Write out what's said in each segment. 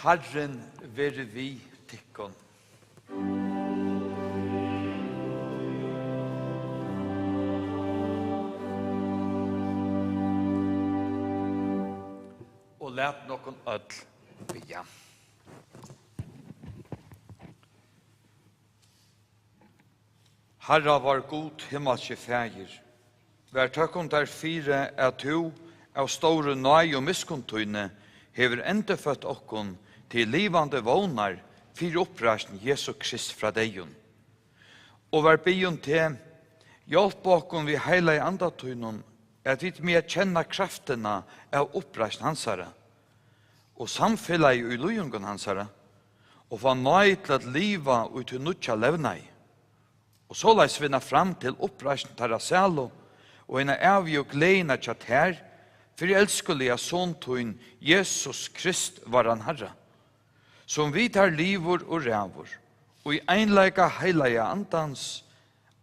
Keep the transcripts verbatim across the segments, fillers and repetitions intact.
Harrin veri við tykkum. Og lat okkum øll biðja. Harra vár Gud, himmalski Faðir, vær tøkkum tær fyri, at tú av stóru náði og miskunn tíni hevur endurføtt okkum til livandi vónar fyri uppreisn Jesu Krist frá deyðum. Og vær biðjum teg, hjálp okkum við heilaga anda tínum, at vit mega kenna kraftina av uppreisn hansara og samfelagið í líðingum hansara, og fáa náði til at liva í tí nýggja levnaði, og soleiðis vinna fram til uppreisn teirra sælu og hina ævigu gleðina hjá tær, fyri elskuliga Son tín, Jesus Krist, várran Harra, sum við tær livur og ræður í einleika heilaga Andans,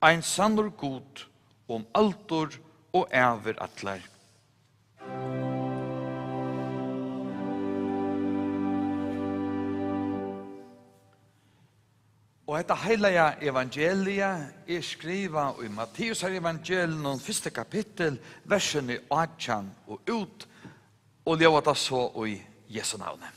ein sannur Gud, um aldur og ævir allar. Og hetta heilaga evangelia er skrivað í Matteusar evangelinum, fyrsta kapittul, versini átjan og út, og ljóðar tað so í Jesu navni.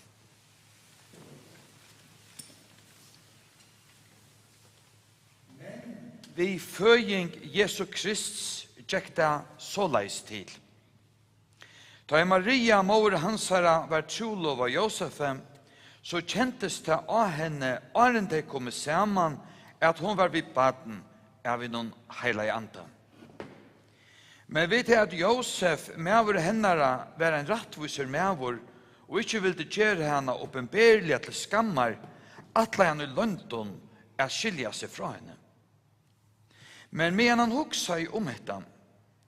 Men við føðing Jesu Krists gekk tað soleiðis til. Tá ið Maria, móðir hansara, var trúlovað Jósefi, so kendist tað á henni, áðrenn tey komu saman, at hon var við barn av hinum heilaga Anda. Men við tað, at Jósef, maður hennara, var ein rættvísur maður og ikki vildi gera hana opinberliga til skammar, ætlaði hann í loyndum at skilja seg frá henni. Men meðan hann hugsaði um hetta,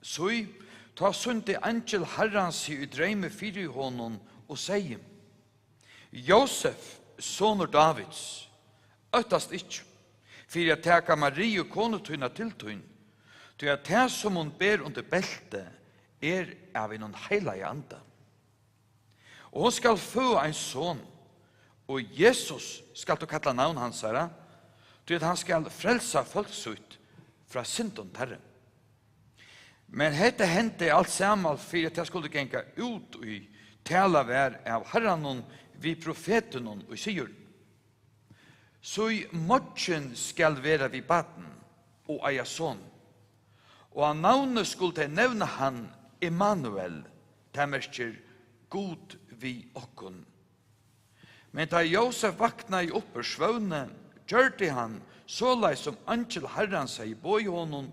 sí, tá sýndi eingil Harrans seg í dreymi fyri honum og segði: Jósef, sonur Dávids, óttast ikki fyri at taka Mariu, konu tína, til tín, tí at tað, sum hon ber undir belti, er av hinum heilaga Anda. Og hon skal føða ein son, og Jesus skalt tú kalla navn hansara, tí at hann skal frelsa fólk sítt frá syndum teirra. Men hetta hendi alt saman, fyri at tað skuldi ganga út, ið talað var av Harranum við profetunum, ið sigur: Sí, moyggin skal vera við barn og eiga son, og á navni skulu tey nevna hann Immanuel, tað merkir: Gud við okkum. Men tá Jósef vaknaði upp úr svøvni, gjørdi hann soleiðis, sum eingil Harrans hevði boðið honum,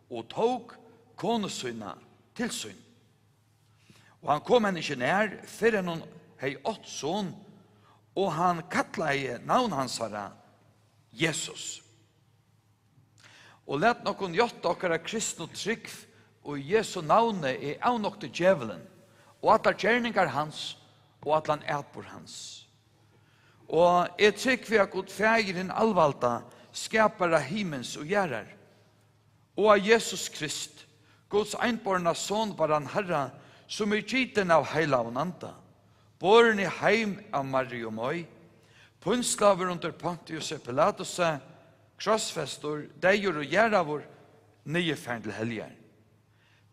og tók konu sína til sín. Og hann kom henni ikki nær, fyrr enn hon hevði átt son, og hann kallaði navn hansara Jesus. Og lat okkum játta okkara kristnu trúgv í Jesu navni, eg avnokti djevulin og allar gerningar hans og allan atburð hans. Og eg trúgvi, at Gud Faðir, hin alvalda, skapara himins og jarðar, og á Jesus Krist, Guds einborna Son, várran Harra, sum er gitin av Heilagum Anda, borin í heim av Mariu mei, pínslaður undir Pontiusi Pilatusi, krossfestur, deyður og jarðaður, niðurfarin til heljar.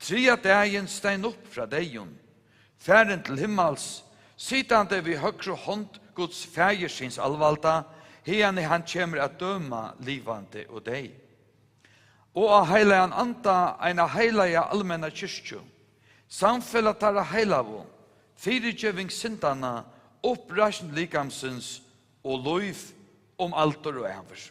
Triðja dagin steig hann upp frá deyðum, farin til himmals, sitandi við høgru hond Guds Faðirs hins alvalda, haðani hann kemur at døma livandi og deyð. Og á Heilagan Anda, eina heilaga almenna kirkju, samfelag teirra heilagu, fyrigeving syndanna, uppreisn likamsins og lív um aldur og ævir.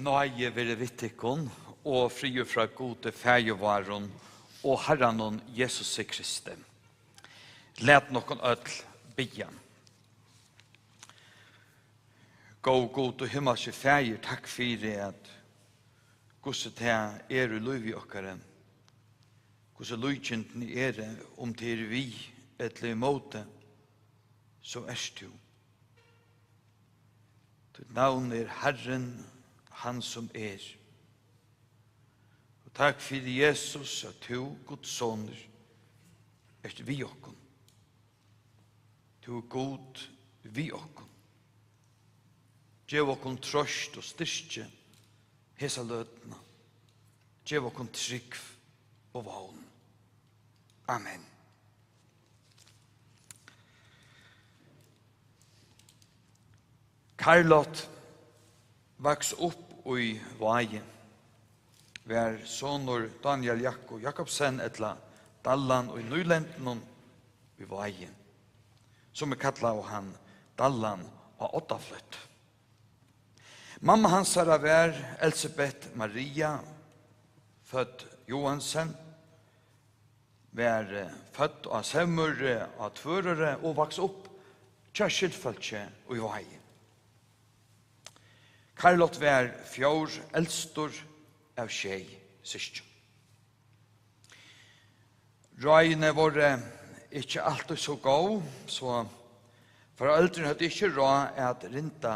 Náði verið við tykkum og friður frá Gudi Faðir várum og Harranum Jesusi Kristi. Lat okkum øll biðja. Góði Gud og himmalski Faðir, takk fyri, at hvussu tað er í lívi okkara, hvussu líkindini eru, um tað er við ella ímóti, so ert tú. Títt navn er Harrin, hann sum er. Og takk fyri, Jesus, at tú, Guds sonur, ert við okkum. Tú er Gud við okkum. Gev okkum trøst og styrki hesa løtuna. Gev okkum trúgv og vón. Amen. Karlot vaks upp í Vági, var sonur Daniel Jakko Jakobsen, ella Dallan í Nýlendunum í Vági, sum er kallaður hann Dallan á Oddafløt. Mamma hansara var Elsebeth Maria, fødd Johansen, var, eh, fødd á Sevmýri á Tvøroyri og vaks upp hjá skyldfólki í Vági. Karlot var fjórða elstur av sjey systkin. Ráðini vóru ikki altíð so góð, so foreldrini høvdu ikki ráð at rinda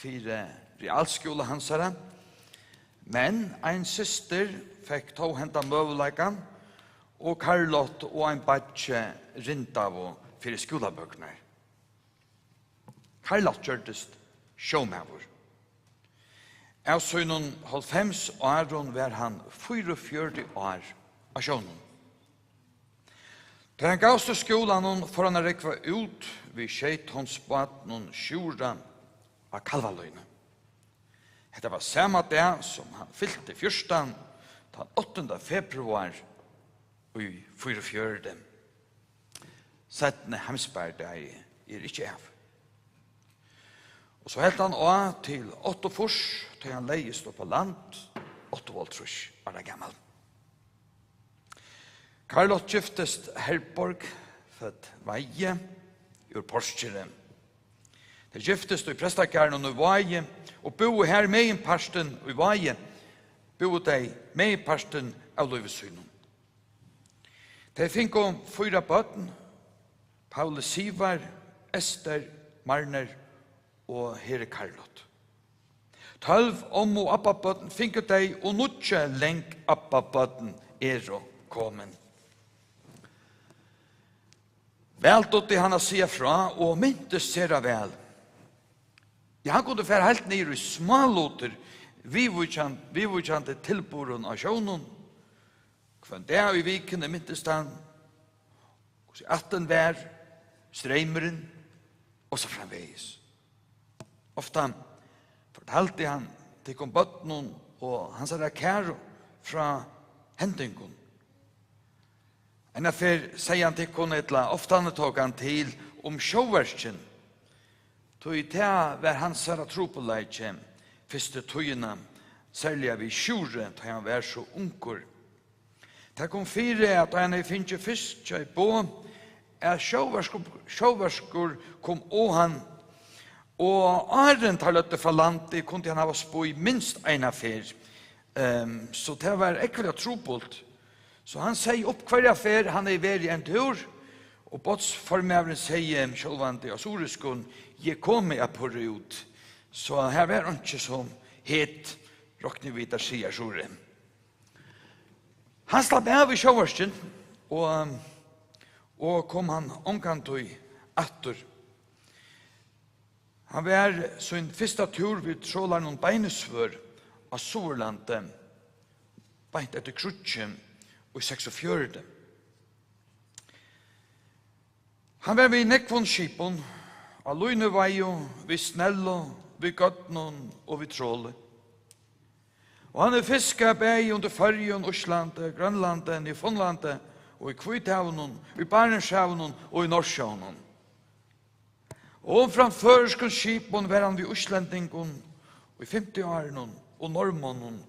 fyri realskúla hansara, men ein systir fekk tó henda møguleikan, og Karlot og ein beiggi rindaðu fyri skúlabøkurnar. Karlot gjørdist sjómaður. Av sínum hálvfems árum var hann fýraogfjøruti ár á sjónum. Tá hann gavst úr skúlanum, fór hann at rógva út við sjeytonsbátinum Sjúrða á Kalvalínu. Hetta var sama dag, sum hann fylti fjúrtan, tann áttanda februar í fýraogfjøruti. Seinni heimsbardagi er ikki av. Og so helt hann á til áttaogfýrs, tá hann legðist upp á land, áttaoghálvtrýss ára gamal. Karlot giftist Herborg, fødd Weihe, úr Porkeri. Tey giftist í prestagarðinum í Vági og búðu har meginpartin í Vági, búðu tey meginpartin av lívi sínum. Tey fingu fýra børn, Pauli Sivar, Ester, Marner og Heri Karlot. Tólv ommu- og abbabørn fingu tey, og níggju lang-abbabørn eru komin. Væl dugdi hann at siga frá og mintist sera væl. Ja, hann kundi fara heilt niður í smálutir, viðvíkjan-, viðvíkjandi tilburðum á sjónum. Hvønn dag í vikuni mintist hann, hvussu ættin var, streymurin og so framvegis. Ofta fortaldi hann tykkum børnum og hansara kæru frá hendingum. Eina ferð segði hann tykkum, ella oftani tók hann til um sjóverkin, tí tað var hansara trupulleiki fyrstu tíðina, serliga við Sjúrði, tá hann var so ungur. Tað kom fyri, at tá hann hevði fingið fisk, hjá boð, at sjóverskur, sjóverskur kom á hann, og áðrenn teir løgdu frá landi, kundi hann hava spýð minst eina ferð. Ehm, so tað var ógvuliga trupult. So hann segði upp hvørja ferð hann hevði verið ein túr, og bátsformaðurin segði sjálvandi á suðurískum: "Eg komi at purra út." So har var einki sum het, rokni vit at siga, Sjúrði. Hann slapp av í sjóverkin, og, og kom hann ongantíð aftur. Hann var sín fyrsta túr við trolaranum Beinisvør á Suðurlandi, beint eftir kríggið í seksogfjøruti. Hann var við nógvum skipum, á línuveiðu, við snellu, við gørnum og við troli. Og hann hevur fiskað bæði undir Føroyum, Íslandi, Grønlandi, Newfoundlandi og í Hvíthavinum, í Barentshavinum og í Norðsjónum. Og umframt føroyskum skipum var hann við íslendingum í fimtiárunum og norðmonnum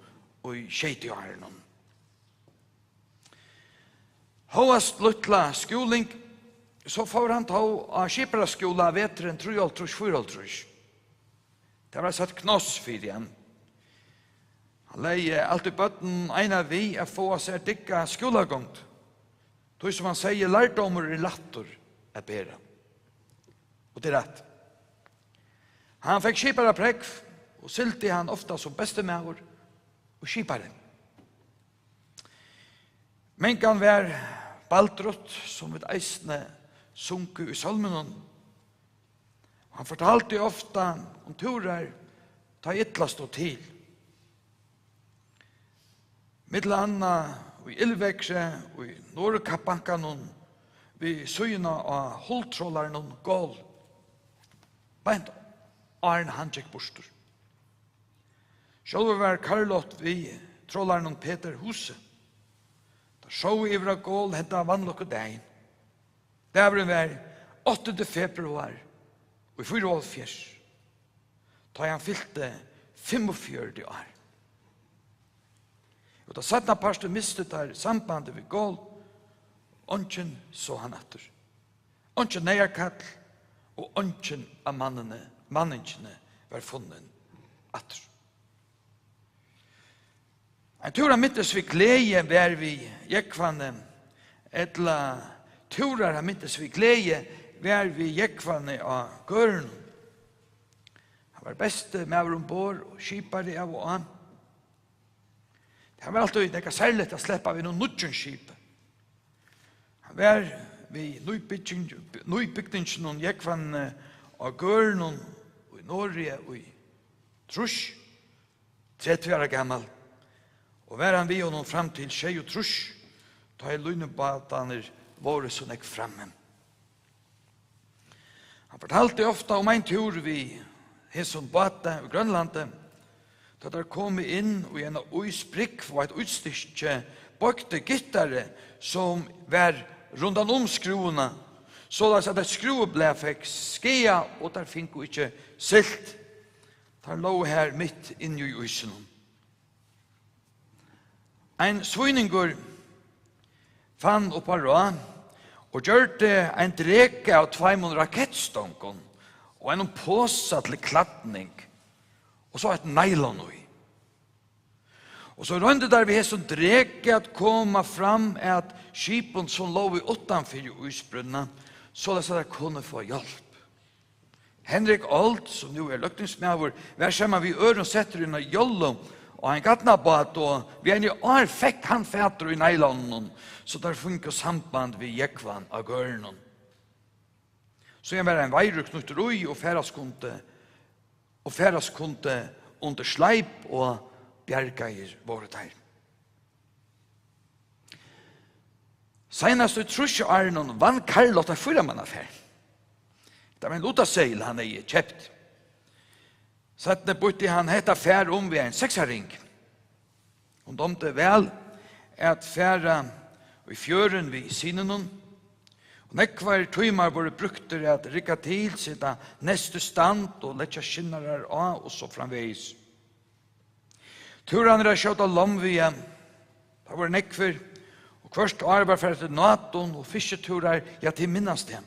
í sjeytiárunum. Hóast lítla skúling, so fór hann tó á skiparaskúla veturin trýoghálvtrýss, fýraoghálvtrýss. Tað var eitt knás fyri hann. Hann legði altíð børnunum eina við at fáa sær dygga skúlagongd, tí sum hann segði, lærdómur er lættur at bera. Og tað er rætt. Hann fekk skiparaprógv og sigldi hann ofta sum besti maður og skipari. Mangan var baldrut, sum vit eisini sungu í sálminum. Hann fortaldi ofta um túrar, tá illa stóð til. Millum annað í illveðri í Norðurkapbankanum við síðuna á huldtrolaranum Gol, beint áðrenn hann gekk burtur. Sjálvur var Karlot við trolaranum Peter Huse. Teir sóu yvir á Gol henda vanlukkudagin. Dagurin var áttanda februar í fýraoghálvfjerðs, tá ið hann fylti fimmogfjøruti ár. Og tá seinnapartin mistu teir sambandið við Gol, eingin sá hann aftur. Einki neyðarkall og eingin av mannini, manningini var funnin aftur. Ein túr, hann mintist við gleði, var við jógvani, ella túrar, hann mintist við gleði, var við jógvani á Gørðunum. Hann var besti maður umborð og skipari av og á. Tað var altíð nakað serligt at sleppa við einum nýggjum skipi. Hann var við nýbygging-, nýbygninginum jógvani á Gørðunum í Noregi í trýss, tretivu ára gamal, og var hann við honum fram til sjeyogtrýss, tá ið línubátarnir vóru so nógv frammi. Hann fortaldi ofta um ein túr við hesum báti í Grønlandi, tá teir komu inn í eina ísbrúgv og eitt ístykki boygdi gittarið, sum var rundan um skrúvuna, soleiðis at eitt skrúvublað fekk skaða og teir fingu ikki siglt. Teir lógu har mitt inni í ísinum. Ein svíningur fann upp á ráð og gjørdi ein dreka av tveimum rakettstongum og einum posa til klædning, og so eitt nylon í. Og so royndu teir við hesum dreka at koma fram at skipum, sum lógu uttanfyri ísbrúnna, soleiðis at teir kunnu fáa hjálp. Henrik Old, sum nú er løgtingsmaður, var saman við øðrum settur inn á jollu á ein garnabát, og við eini ár fekk hann fatur í nylonunum, so teir fingu samband við jógvan á Gørðunum. Síðan var ein veirur knýttur í, og farast kundi, og farast kundi undir sleip, og bjargaðir vóru teir. Seinast í trýssunum vann Karl Otto fýramannaferð. Tað var ein lutaseðil, hann hevði keypt. Seinni býtti hann hetta far um við ein seksaring. Hon dámdi væl at fara í fjørðin við synunum, og nógvar tímar vóru brúktir at rigga til, seta neyst í stand og leggja skinnarar á og so framvegis. Túrarnir at skjóta lomm við, ja, teir vóru nógvir, og hvørt ár var farið til nátum og fiskitúrar, ja, tit minnast tað.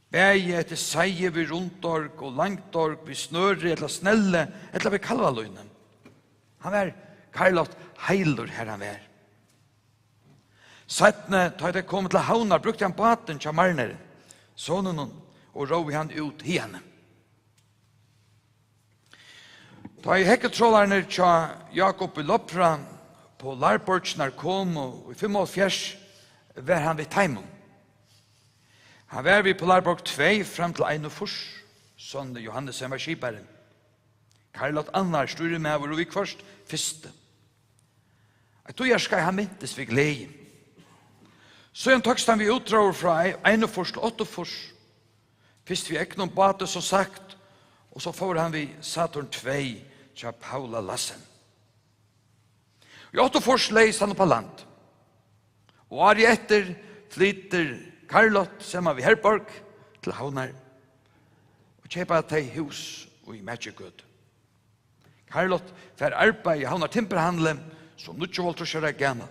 Bæði eftir seiði við runddorg og langdorg, við snøri ella snelli ella við kalvalínu. Hann var, Karl Otto, heilur har hann var. Seinni, tá ið tey komu til Havnar, brúkti hann bátin hjá Marneri, soninum, og rói hann út hiðani. Tá ið heklutrolararnir hjá Jákupi Lopra, Polarborgirnar, komu í fimmoghálvfjerðs, var hann við teimum. Hann var við Polarborg tvey fram til einogfýrs, Sonni Johannesen var skipari. Karl Otto annar stýrimaður og viðhvørt fyrsti. Eitt tíðarskeið hann mintist við gleði. Síðan tókst hann við útróður frá ei-, einogfýrs til áttaogfýrs, fyrst við egnum báti, sum sagt, og so fór hann við Saturn tvey hjá Paula Lassen. Í áttaogfýrs legðist hann upp á land, og árið eftir flytur Karl Otto saman við Herborg til Havnar og keypa tey hús í Mækjugøtu. Karlot fær arbeiði í Havnar timburhandli sum níggjuoghálvtrýss ára gamal.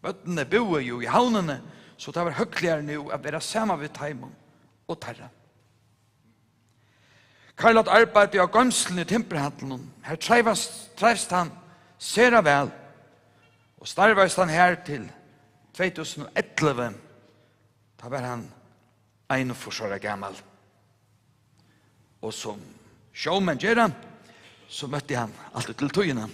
Børnini búðu jú í Havnini, so tað var høgligar nú at vera saman við teimum og teirra. Karlot arbeiddi á goymsluni í timburhandlinum. Har treivast, treivst hann sera væl, og starvaðist hann har til tvey túsund og ellivu. Tá var hann einogfýrs ára gamal. Og sum sjómenn gera, so møtti hann altíð til tíðina.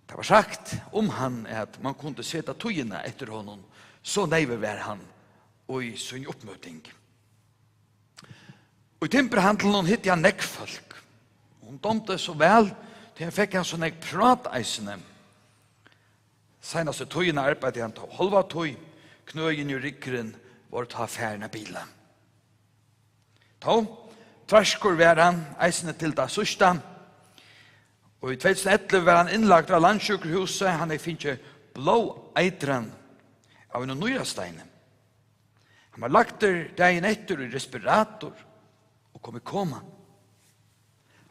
Tað var sagt um hann, at man kundi seta tíðina eftir honum, so neyvur var hann í sín uppmøting. Í timburhandlinum hitti hann nógv fólk. Hon dámdi so væl, tí hann fekk hann so nógv prát eisini. Seinastu tíðina arbeiddi hann tó hálva tíð, knøini og ryggurin vóru tá farin at bila. Tó, treiskur var hann eisini til tað síðsta, og í tvey túsund og ellivu var hann innlagdur á Landssjúkrahúsið. Hann hevði fingið blóðeitran av einum nýrasteini. Hann var lagdur dagin eftir í respirator og kom í koma.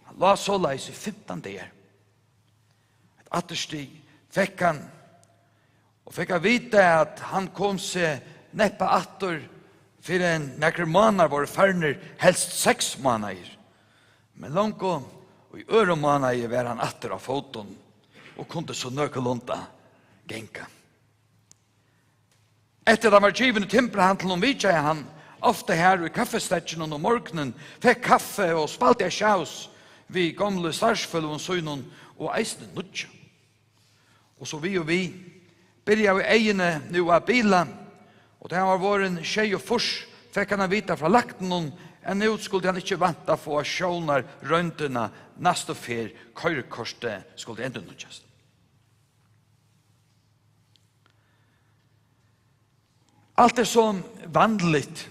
Hann lá soleiðis í fimtan dagar. Eitt afturstig fekk hann, og fekk at vita, at hann kom seg neppe aftur fyrr enn nakrir mánaðir vóru farnir, helst seks mánaðir. Men longu í øðrum mánaði var hann aftur á fótum og kundi so nøkulunda ganga. Eftir at hann var givin í timburhandlinum, vitjaði hann ofta har í kaffistekkinum um morgunin, fekk kaffi og spældi eitt sjavs við gomlu starvsfeløgum sínum og eisini nýggju. Og so við og við byrjaðu eyguni nú at bila, og tá hann var vorðin sjeyogfýrs, fekk hann at vita frá læknunum, at nú skuldi hann ikki vænta at fáa sjónarroyndina næstu ferð koyrikortið skuldi endurnýggjast. Alt er so vanligt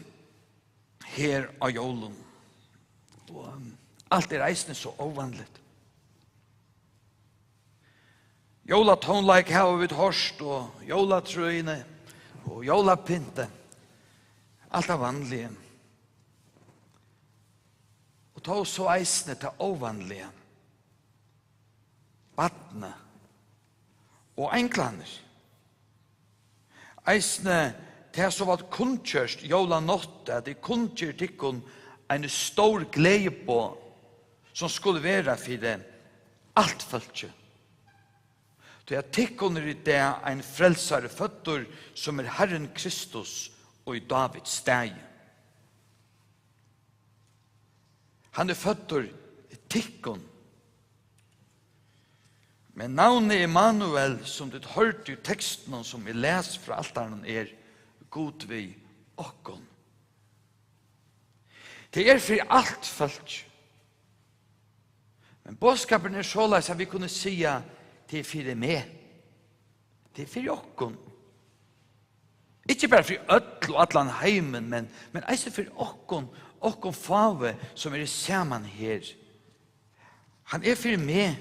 her á jólum, og alt er eisini so óvanligt. Jólatónleik hava vit hoyrt, og jólatrøini og jólapynti, alt tað vanliga. Og tó so eisini tað óvanliga. Barnið og einglarnir. Eisini tað, sum var kunngjørt jólanátt, at eg kunngeri tykkum eini stór gleðiboð, sum skulu vera fyri alt fólkið. Tí at tykkum er í dag ein frelsari føddur, sum er Harrin Kristus í Dávids staði. Hann er føddur tykkum. Men navnið Immanuel, sum tit hoyrdu í tekstinum, sum eg las frá altarinum, er Gud við okkum. Tað er fyri alt fólk. Men boðskapurin er soleiðis, at vit kunnu siga, tað er fyri meg. Tað er fyri okkum. Ikki bara fyri øll og allan heimin, men, men eisini fyri okkum, okkum fáu, sum eru saman her. Hann er fyri meg.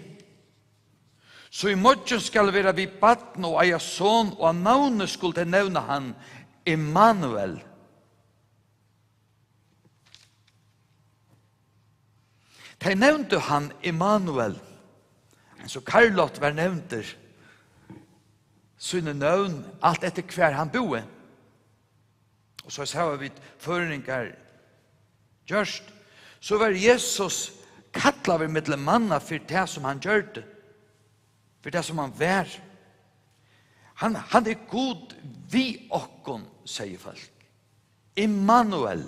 So í morgin skal vera við barn og eiga son, og á navni skulu tey nevna hann Immanuel. Tey nevndu hann Immanuel, eins og Karlot var nevndur síni nøvn, alt eftir hvar hann búði. Og soleiðis hava vit føroyingar gjørt. So var Jesus kallaður millum manna fyri tað, sum hann gjørdi, fyri tað, sum hann var. Hann, hann er Gud við okkum, segði fólk. Immanuel.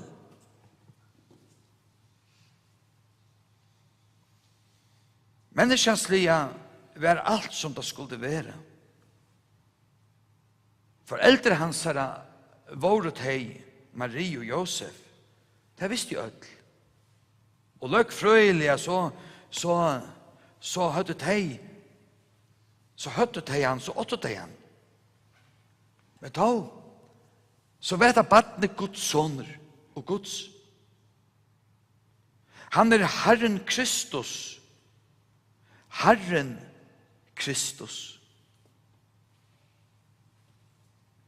Menniskjansliga var alt, sum tað skuldi vera. Foreldur hansara vóru tey Maria og Jósef. Tað vistu øll. Og løgfrøðiliga so, so, so høvdu tey, so høvdu tey hann, so áttu tey hann. Men tó, so var hetta barnið Guds sonur og Guds. Hann er Harrin Kristus. Harrin Kristus.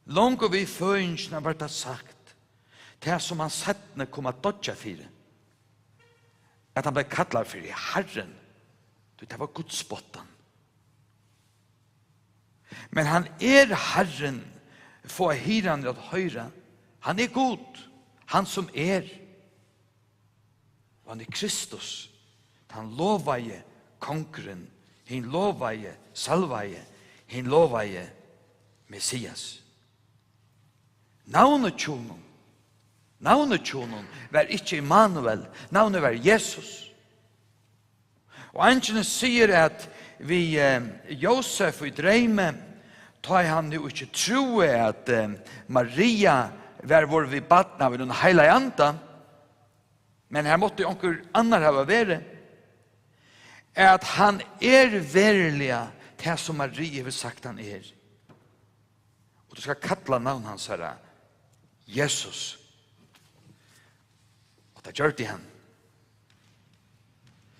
Longu við føðingina var tað sagt, tað sum hann seinni kom at doyggja fyri, at hann bleiv kallaður fyri Harrin, tí tað var gudsspottan. Men hann er Harrin, fáa hirðarnir at hoyra. Hann er Gud, hann sum er. Og hann er Kristus, tann lovaði kongurin, hin lovaði, salvaði, hin lovaði Messias. Navnið hjá honum, navnið hjá honum var ikki Immanuel, navnið var Jesus. Og angelin sigur at við, eh, Jósef í dreymi, tá ið hann nú ikki trúði at, eh, Maria var vorðin við barn av einum heilagan anda, men har mátti onkur annar hava verið, at hann er veruliga tað sum Maria hevur sagt hann er. Og tú skalt kalla navn hansara Jesus. Og tað gjørdi hann.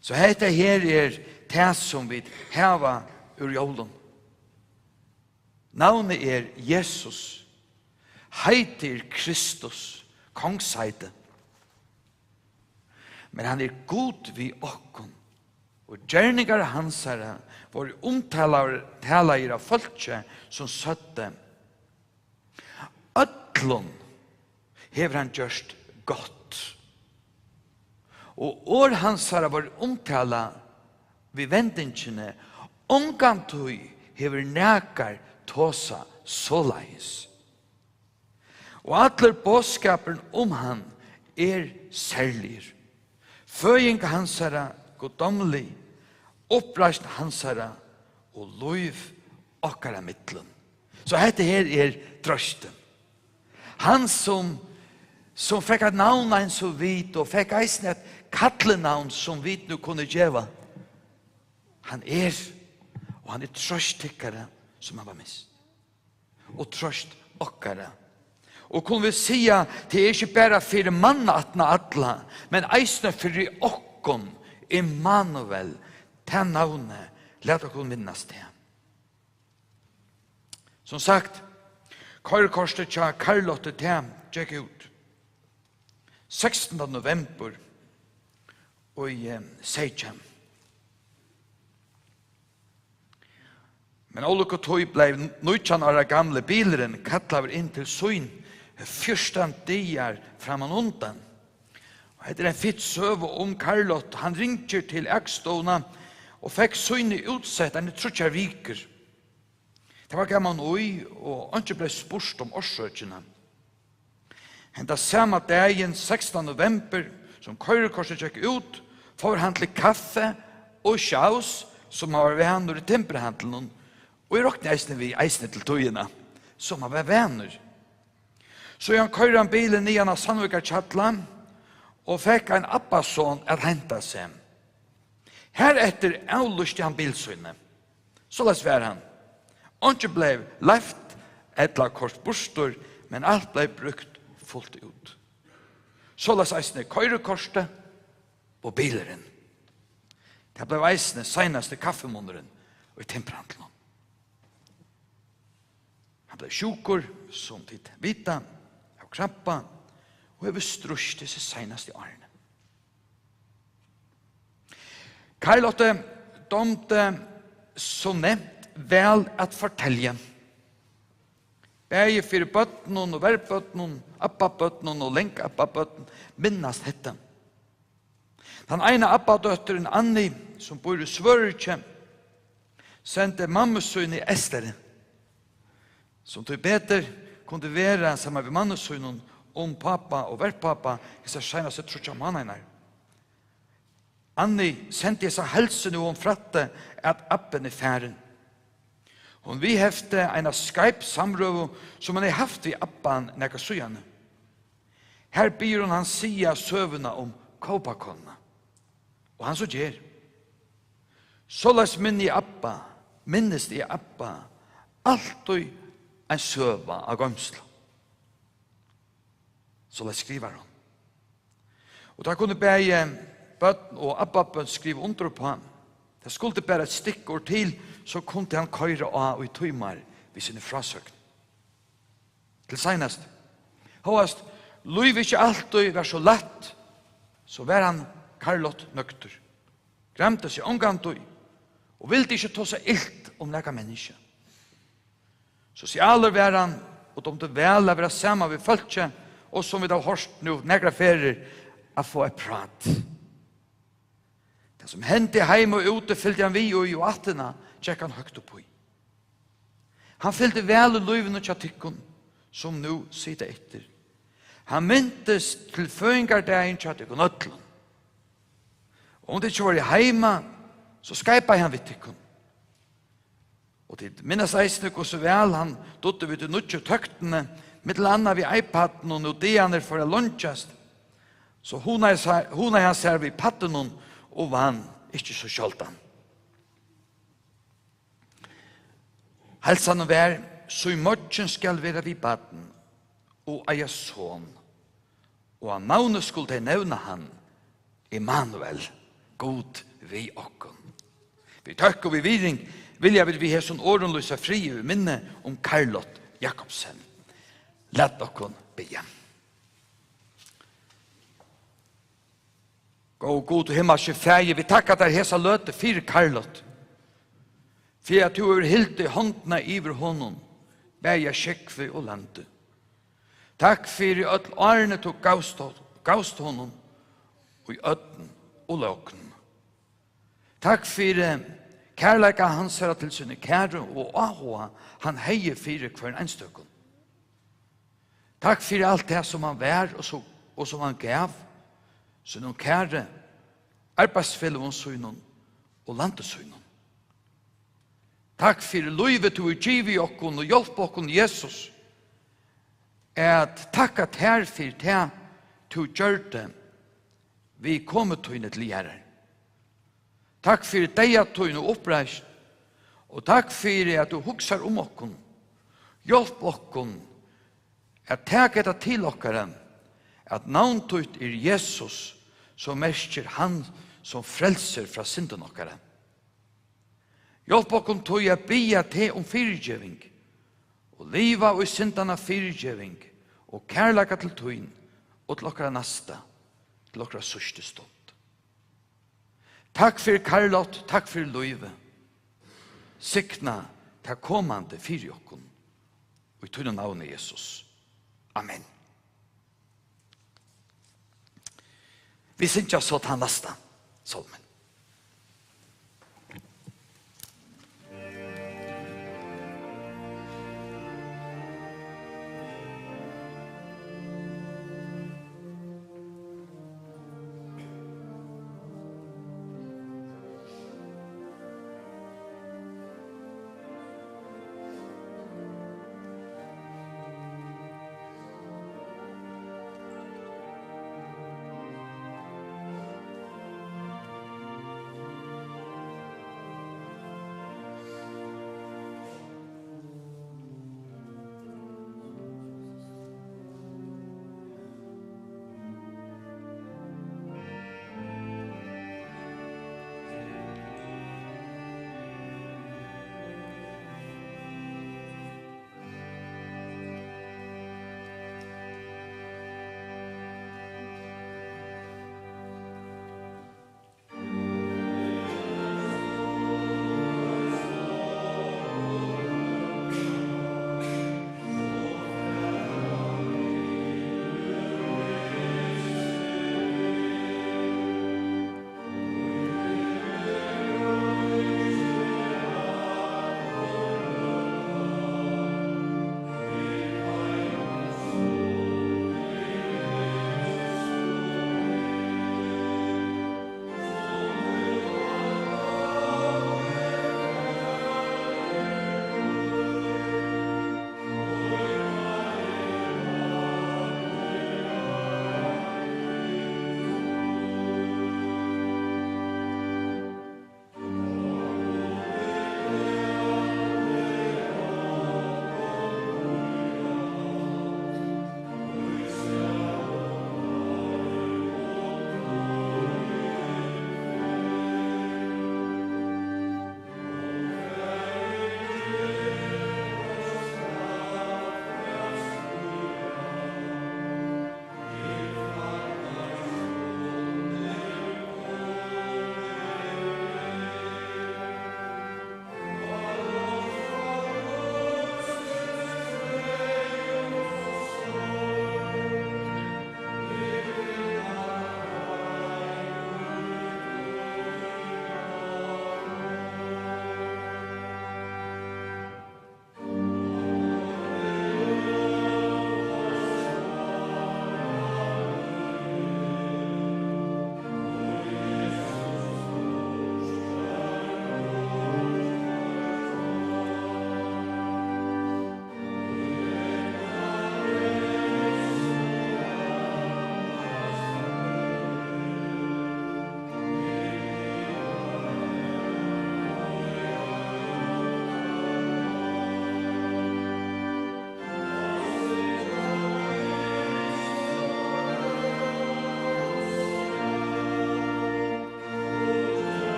So hetta her er tað sum vit hava úr jólum. Navnið er Jesus. Heitið er Kristus, kongsheitið. Men hann er Gud við okkum, og gerningar hansara vóru umtalaðir, talaðir av fólki, sum søgdu: Øllum hevur hann gjørt gott. Og orð hansara vóru umtalað við vendingini: Ongantíð hevur nakar tosað soleiðis. Og allur boðskapurin um hann er serligur. Føðing hansara guddómlig, uppreisn hansara og lív okkara millum. So hetta her er trøstin. Hann sum, sum fekk eitt navn eins og vit, og fekk eisini eitt kallinavn sum vit nú kunnu geva. Hann er, og hann er trøst tykkara sum hava mist. Og trøst okkara. Og kunnu vit siga, tað er ikki bara fyri mann aftan á alla, men eisini fyri okkum, Immanuel, tað navnið, lat okkum minnast tað. Sum sagt, koyrikortið hjá Karlotte, tað gekk út sekstanda novembur í, eh, seytjan. Men ólukkutíð bleiv nítjan ára gamli bilurin kallaður inn til sín fjúrtan dagar frammanundan. Og hetta er ein fitt søga um Karlott. Hann ringir til akstovuna og fekk sýnið útsett eini tríggjar vikur. Tað var gaman í, og einki bleiv spurt um orsøkina. Henda sama dagin, sekstanda novembur, sum koyrikortið gekk út, fór hann til kaffi og sjaus, sum hann var vanur í timburhandlinum, og eg rokni eisini við eisini til tíðina, sum hann var vanur. Síðan koyrdi hann bilin niðan á Sandvíkarhjalla og fekk ein abbason at heinta seg. Hareftir avlýsti hann bil síni. Soleiðis var hann. Einki bleiv loyvt ella koyrt burtur, men alt bleiv brúkt fult út. Soleiðis eisini koyrikortið og bilurin. Tað bleiv eisini seinasti kaffimunnurin í timburhandlinum. Hann bleiv sjúkur, sum tit vita, av krampa og hevur stríðst hesi seinastu árini. Karlotte dámdi so neyvt væl at fortelja. Bæði fyri børnum og verbørnum, abbabørnum og langabbabørn minnast hetta. Tann eina abbadóttirin, Anni, sum býr í Svøríki, sendi mammu síni, Esteri, sum tíbetur kundi vera saman við manni sínum um pápa og verpápa hesar seinastu tríggjar mánaðirnar. Anni sendi hesa heilsu nú, hon frætti, at abbin er farin. Hon viðhefti eina Skype-samrøðu, sum hon hevði havt við abban nakað síðani. Har biður hon hann siga søguna um kópakonuna. Og hann so ger. Soleiðis minni eg abba, minnist eg abba, altíð ein søga á goymslu. Soleiðis skrivar hon. Og tað kunnu bæði børn og abbabørn skriva undir uppá. Tað skuldi bara eitt stikkorð til, so kundi hann koyra á í tímar við síni frásøgn. Til seinast, hóast lívið ikki altíð var so lætt, so var hann Charlotte nøgdur, gramdi seg ongantíð og vildi ikki tosa ilt um nakað menniskja. Sosialur var hann og dámdi væl at vera saman við fólki, og sum vit hava hoyrt nú nakrar ferðir, at fáa eitt prát. Tað, sum hendi heima og úti, fylgdi hann við í, og ættina gekk hann høgt upp í. Hann fylgdi væl í lívinum hjá tykkum, sum nú sita eftir. Hann mintist til føðingardagin hjá tykkum øllum. Og um tit ikki vóru heima, so skeipaði hann við tykkum. Og tit minnast eisini, hvussu væl hann dugdi við tí nýggju tøktini, millum annað við iPadinum, og dagarnir fóru at leingjast, so hugnaði sær, hugnaði hann sær við paddinum og vann ikki so sjáldan. Heilsan var: "Sí moyggin skal vera við barn og eiga son, og á navni skulu tey nevna hann Immanuel, Gud við okkum." Við tøkk og við virðing vilja vit við hesum orðum lýsa frið yvir minni um Charlotte Jacobsen. Lat okkum biðja. Góði Gud og himmalski Faðir, vit takka tær hesa løtu fyri Charlotte, fyri at tú hevur hildið hondina yvir honum, bæði á sjógvi og landi. Takk fyri øll árini, tú gavst, gavst honum í ódn og logn. Takk fyri kærleika hansara til síni kæru og áhuga hann hevði fyri hvørjum einstøkum. Takk fyri alt tað, sum hann var, og so, og sum hann gav sínum kæru arbeiðsfeløgum sínum og landi sínum. Takk fyri lívið, tú hevur givið okkum, og hjálp okkum, Jesus, at takka tær fyri tað, tú gjørdi við komu tíni til jarðar. Takk fyri deyða tín og uppreisn, og takk fyri, at tú hugsar um okkum. Hjálp okkum at taka hetta til okkara, at navn títt er Jesus, sum merkir hann, sum frelsir frá syndum okkara. Hjálp okkum tí at biðja teg um fyrigeving og liva í syndanna fyrigeving og kærleika til tín og til okkara næsta, til okkara síðstu stund. Takk fyri Charlotte, takk fyri lívið. Signa tað komandi fyri okkum. Í tínum navni, Jesus. Amen. Vit syngja so tann næsta sálmin.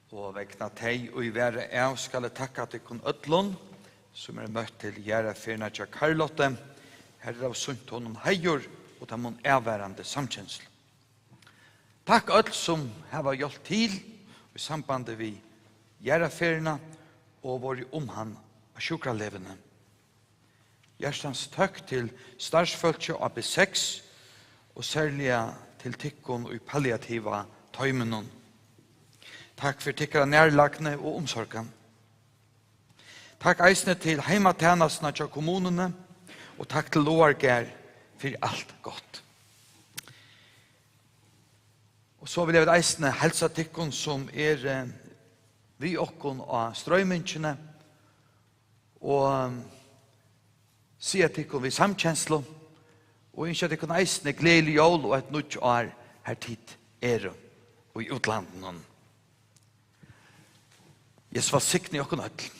Og vegna tey, ið verða av, skal eg takka tykkum øllum, sum eru møtt til jarðarferðina hjá Karlotte. Harrin havi sýnt honum heiður og teimum avvarðandi samkenslu. Takk øll, sum hava hjálpt til í sambandi við jarðarferðina og vóru um hann á sjúkraleguni. Hjartans takk til starvsfólki á B seks og serliga til tykkum í palliativa toyminum. Takk fyri tykkara nærlagni og umsorgan. Takk eisini til heimatænastuna hjá kommununi og takk til Lágargarð fyri alt gott. Og so vilja vit eisini heilsa tykkum, sum eru við okkum á stroymingini, og siga tykkum við samkenslu og ynskja tykkum eisini gleðilig jól og eitt nýggj ár, har tit eru í útlandinum. Jesus vælsigni okkum øll.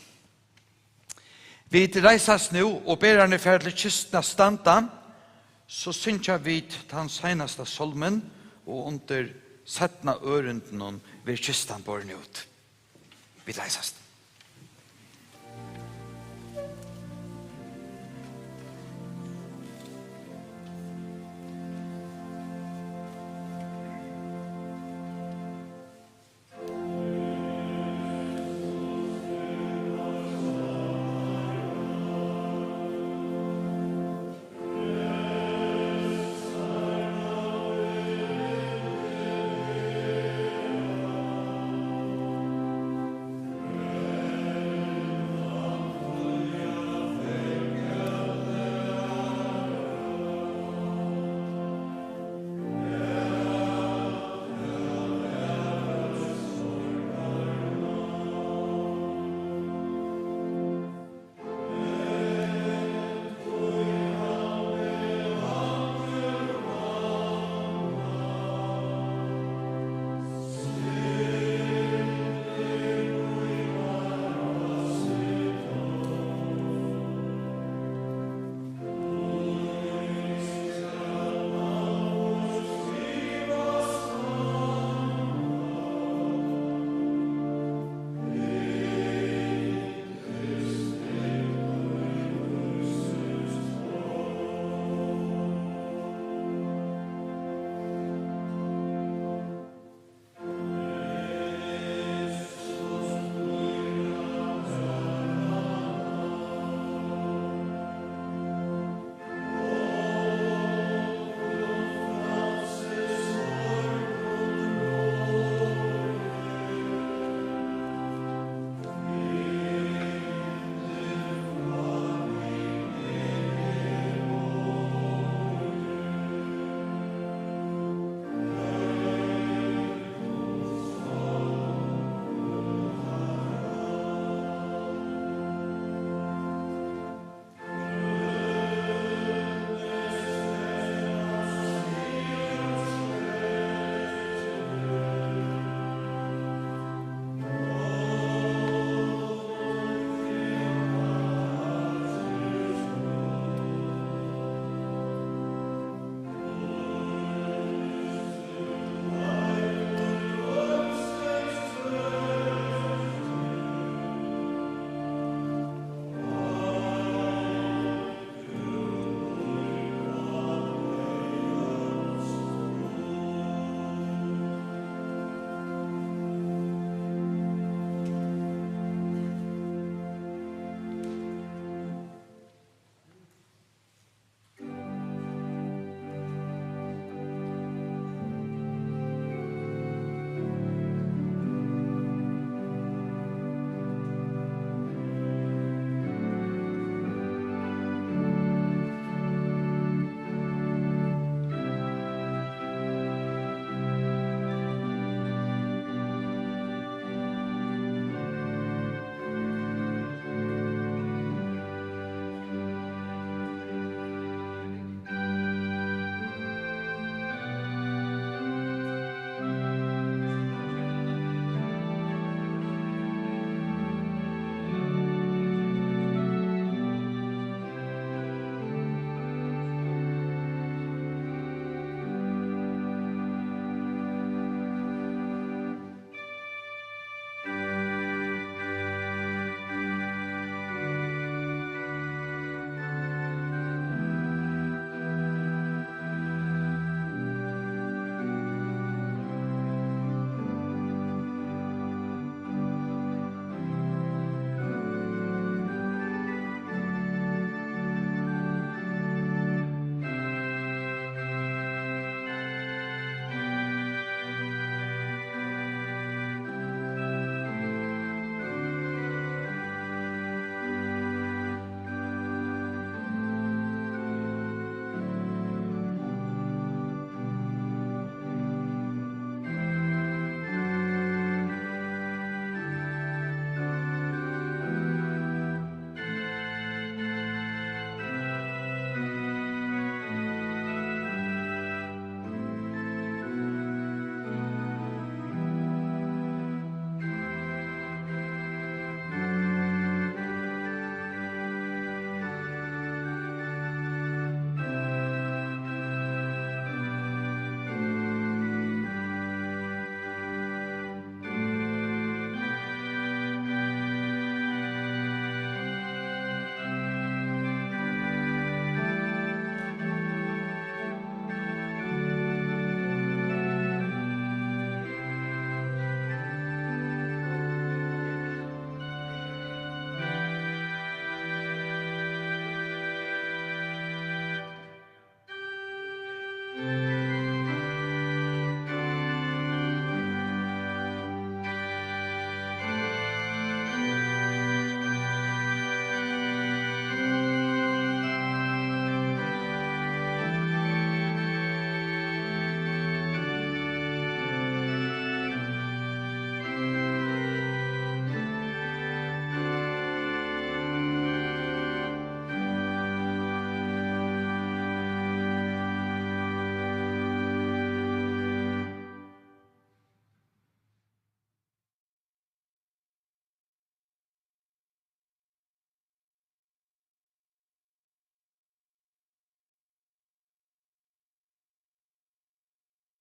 Vit reisast nú, og berarnir fara til kistuna at standa, so syngja vit tann seinasta sálmin, og undir seinna ørindinum verður kistan borin út. Vit reisast.